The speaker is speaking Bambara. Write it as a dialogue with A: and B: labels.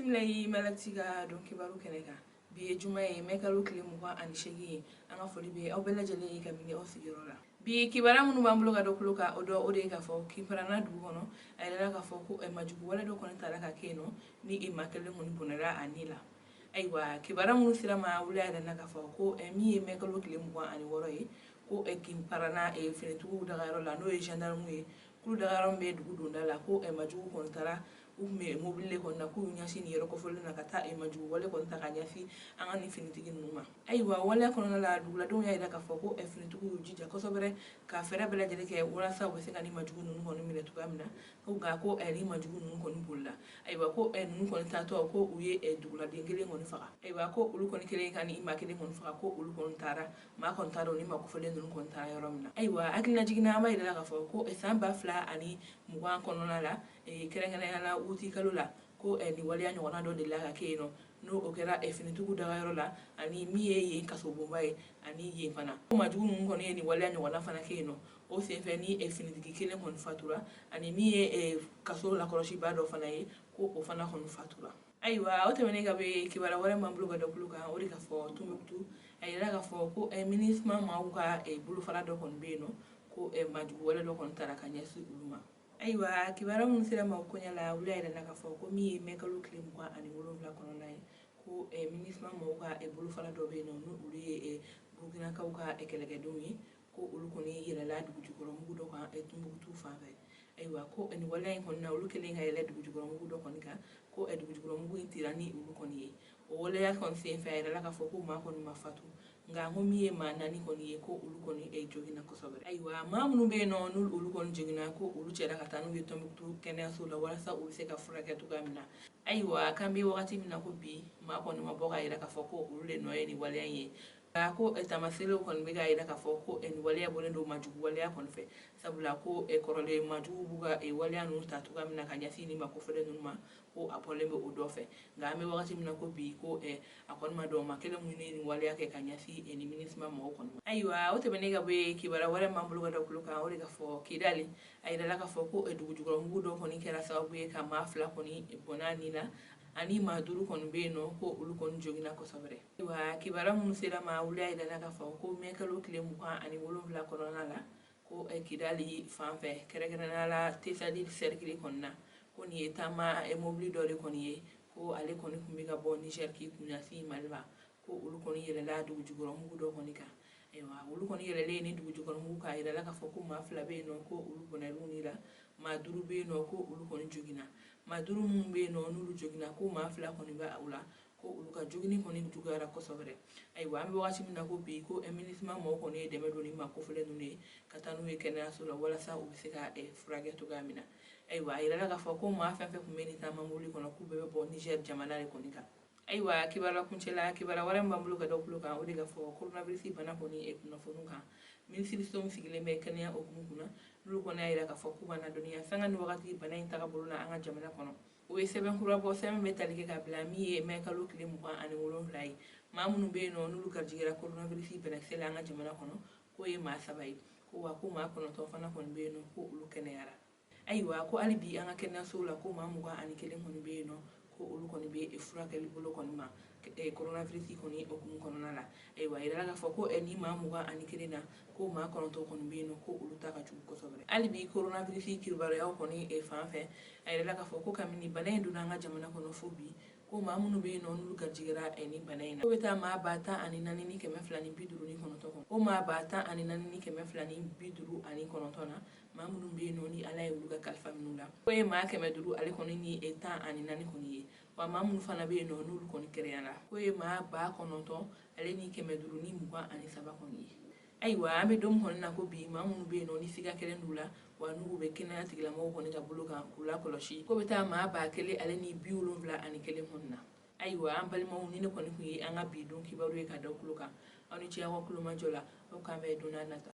A: Bisimila i Malakti ka don kibaru kɛnɛ kan. Bi ye juma ye, mɛ kalo tile 28 ye. An ka foli bɛ aw bɛɛ lajɛlen ye kabini aw sigiyɔrɔ la. Bi kibaruya minnu b'an bolo ka da tulo kan, o dɔ o de ye k'a fɔ Kinparana dugu kɔnɔ, a yirala k'a fɔ ko majugu wale dɔ kɔni taara ka kɛ yen nɔ, ni maa kelen kɔni bɔnɛra a ni la. Ayiwa, kibaruya minnu sera ma wuli, a yirala k'a fɔ ko min ye mɛ kalo tile 26 ye, ko Kinparana finitigiw dagayɔrɔ la, n'o ye gendarme ye, k'olu dagayɔrɔ min bɛ dugu donda la, ko majugu kɔni taara, u tun bɛ mobili de kɔni na, k'u y'u ɲɛsin nin yɔrɔ kofɔlen na ka taa majugu wale kɔni ta ka ɲɛsin an ka nin finitigi ninnu ma. Ayiwa, waleya kɔnɔna la, duguladenw y'a jira k'a fɔ ko finitigiw y'u jija kosɛbɛ ka fɛɛrɛ bɛɛ lajɛlen kɛ walasa u bɛ se ka nin majugu ninnu kɔni minɛ cogoya min na, ko nka ko nin majugu ninnu kɔni bolila. Ayiwa, ko ninnu kɔni taatɔ, ko u ye duguladen kelen kɔni faga. Ayiwa, ko olu kɔni kelen ka nin maa kelen kɔni faga, ko olu kɔni taara, maa kɔni t'a dɔn ni maa kofɔlen ninnu kɔni taara yɔrɔ min na. Ayiwa, hakililajigin na, an b'a yira k'a fɔ ko san 2020 kɔnɔna la, kɛrɛnkɛrɛnnenya la wuti kalo la, ko nin waleya ɲɔgɔnna dɔ delila ka kɛ yen nɔ, n'o o kɛra finitigiw dagayɔrɔ la ani min ye yen kasobonba ye ani yen fana, ko majugu ninnu kɔni ye nin waleya ɲɔgɔnna fana kɛ yen nɔ. O senfɛ ni finitigi kelen kɔni fatura ani min ye kaso lakɔlɔsibaa dɔ fana ye, ko o fana kɔni fatura. Ayiwa, o tɛmɛnen ka bɔ, kibaruya wɛrɛ b'an bolo ka da tulo kan, o de ka fɔ Tombouctou, a yirala k'a fɔ ko MINUSMA maaw ka bolofara dɔ kɔni bɛ yen nɔ, ko majugu wale dɔ kɔni taara ka ɲɛsin olu ma. Ayiwa, kibaruya minnu sera ma koɲɛ la wuli, a yirala k'a fɔ ko min ye mɛ kalo tile 27 kɔnɔna ye, ko MINUSMA maaw ka bolofara dɔ bɛ yen nɔ, n'olu ye Burkinakaw ka kɛlɛkɛdenw ye, ko olu kɔni yɛlɛla dugujukɔrɔmugu dɔ kan Tombouctou fan fɛ. Ayiwa, ko nin waleya in kɔni na, olu kɛlen ka yɛlɛ dugujukɔrɔmugu dɔ kɔni kan, ko dugujukɔrɔmugu in tira ni olu kɔni ye. O waleya kɔni senfɛ, a yirala k'a fɔ ko maa kɔni ma fatu, nka ko min ye maa naani kɔni ye, ko olu kɔni joginna kosɛbɛ. Ayiwa, maa minnu bɛ yen nɔ, n'olu olu kɔni joginna, ko olu cɛra ka taa n'u ye Tombouctou kɛnɛyaso la walasa u bɛ se ka furakɛ cogoya min na. Ayiwa, k'an bɛ wagati min na ko bi, maa kɔni ma bɔ k'a yira k'a fɔ ko olu de nɔ ye nin waleya in ye. Nka ko taamaseerew kɔni bɛ k'a yira k'a fɔ ko nin waleya bɔlen don majugu waleya kɔni fɛ, sabula ko kɔrɔlen majugu b'u ka waleya ninnu ta cogoya min na ka ɲɛsin nin ma kofɔlen ninnu ma, ko a bɔlen bɛ o dɔ fɛ. Nka an bɛ wagati min na ko bi, ko a kɔni ma dɔn maa kelen min ye nin waleya kɛ ka ɲɛsin nin MINUSMA mɔgɔw kɔni ma. Ayiwa, o tɛmɛnen ka bɔ yen, kibaruya wɛrɛ b'an bolo ka da tulo kan, o de ka fɔ Kidali, a yirala k'a fɔ ko dugujukɔrɔmugu dɔ kɔni kɛra sababu ye ka maa fila kɔni bɔnɛ ni la, ani maa duuru kɔni bɛ yen nɔ, ko olu kɔni joginna kosɛbɛ. Ayiwa, kibaruya minnu sera ma wuli, a yirala k'a fɔ ko mɛ kalo tile 27 kɔnɔna la, ko Kidali fan fɛ, kɛrɛnkɛrɛnnenya la Tesali sɛrikili kɔni na, ko nin ye taama mobili dɔ de kɔni ye, ko ale kɔni tun bɛ ka bɔ Niger k'i kun ɲɛsin Mali ma, ko olu kɔni yɛlɛla dugujukɔrɔmugu dɔ kɔni kan. Ayiwa, olu kɔni yɛlɛlen ni dugujukɔrɔmugu kan, a yirala k'a fɔ ko maa fila bɛ yen nɔ, ko olu bɔnɛr'u ni la, maa duuru bɛ yen nɔ, ko olu kɔni joginna. Maa duuru minnu bɛ yen nɔ, n'olu joginna, ko maa fila kɔni bɛ u la, ko olu ka jogini kɔni juguyara kosɛbɛ. Ayiwa, an bɛ wagati min na ko bi, ko MINUSMA mɔgɔw kɔni ye dɛmɛ don ni maa kofɔlen ninnu ye ka taa n'u ye kɛnɛyaso la walasa u bɛ se ka furakɛ cogoya min na. Ayiwa, a yirala k'a fɔ ko maa fɛn fɛn tun bɛ nin taama mobili kɔnɔ, k'u bɛɛ bɛ bɔ Niger jamana de kɔni kan. Ayiwa, kibaruya kuncɛ la, kibaruya wɛrɛ min b'an bolo ka da tulo kan, o de ka fɔ coronavirus bana kɔni kunnafoniw kan. Minisiriso min sigilen bɛ kɛnɛya hukumu kunna, n'olu kɔni y'a yira k'a fɔ k'u b'an ladɔnniya sanga ni wagati bana in tagabolo la an ka jamana kɔnɔ, u ye sɛbɛn kura bɔ, sɛbɛn bɛ tali kɛ ka bila min ye mɛ kalo tile 27 ye. Maa minnu bɛ yen nɔ, n'olu garijɛgɛra coronavirus banakisɛ la an ka jamana kɔnɔ, k'o ye maa saba ye, ko wa ko maa 9 fana kɔni bɛ yen nɔ, ko olu kɛnɛyara. Ayiwa, ko hali bi an ka kɛnɛyasow la, ko maa 21 kɔni bɛ yen nɔ, ko olu kɔni bɛ furakɛli bolo kɔni ma coronavirus kɔni hukumu kɔnɔna la. Ayiwa, a yirala k'a fɔ ko ni maa 21 na, ko maa 9 kɔni bɛ yen nɔ, ko olu ta ka jugu kosɛbɛ. Hali bi coronavirus kibaruyaw kɔni fan fɛ, a yirala k'a fɔ ko kabini bana in donna an ka jamana kɔnɔ fo bi, ko maa minnu bɛ yen nɔ, n'olu garijɛgɛra ni bana in na, ko bɛ taa maa 14,259 kɔnɔ. Ko maa 14,259 na, maa minnu bɛ yen nɔ, ni Ala ye olu ka kalifa minnu la, k'o ye maa 500 ale kɔni ni 14 kɔni ye. Wa maa minnu fana bɛ yen nɔ, n'olu kɔni kɛnɛyara, k'o ye maa 9,523 kɔni ye. Ayiwa, an bɛ don min kɔni na ko bi, maa minnu bɛ yen nɔ, ni siga kɛlen d'u la, wa n'u bɛ kɛnɛya tigilamɔgɔw kɔni ka bolo kan k'u lakɔlɔsi, k'o bɛ taa maa 1,071 kɔni na. Ayiwa, an balimaw, ni ne kɔni tun ye an ka bi don kibaru ye ka da tulo kan. Aw ni ce aw ka kulomajɔ la. Aw k'an bɛn don n'a nata.